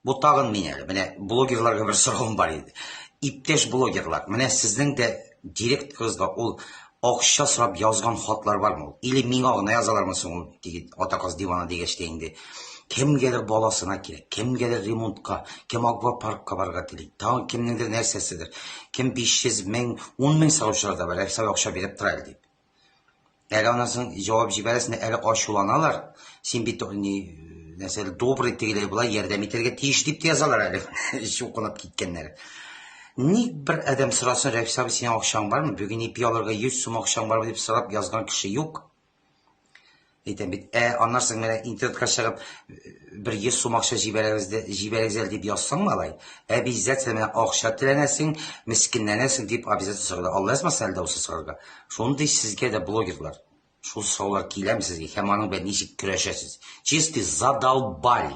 Бу тагын мин әле. Менә блогерларга бер соравым бар иде. Иптәш блогерлар, менә сезнең дә директыгызга ул акча сорап язган хатлар бармы ул? Или миңа гына язалармы соң ул теге ата каз дивана дигәч тә инде. Кемгәдер баласына кирәк, кемгәдер ремонтка, кем аквапаркка барырга тели, тагын кемнеңдер нәрсәседер. Кем 500 мең, 10 мең сораучылар да бар, Рәфис абый акча биреп тора әле дип. Әле аннан соң җавап җибәрәсең, әле ачуланалар. Син бит ни нәрсә добрый тегеләй болай ярдәм итәргә тиеш дип тә язалар әле. Чукынып киткәннәр. Ник бер адәм сорасын, Рәфис абый, синең акчаң бармы? Бүген ипи алырга 100 сум акчаң бармы дип сорап язган кеше юк. Әйтәм бит, ә аннан соң менә интернетка чыгып бер 100 сум акча җибәрәбез дә, җибәрегез әле дип язсаң малай, обязательно менә акча теләнәсең, мескенләнәсең дип обязательно сорарга. Алла язмасын әле дә булса сорарга. Шундый сезгә дә блогерлар. Шул сораулар киләме сезгә һәм аның белән ничек көрәшәсез? Чистый задолбали.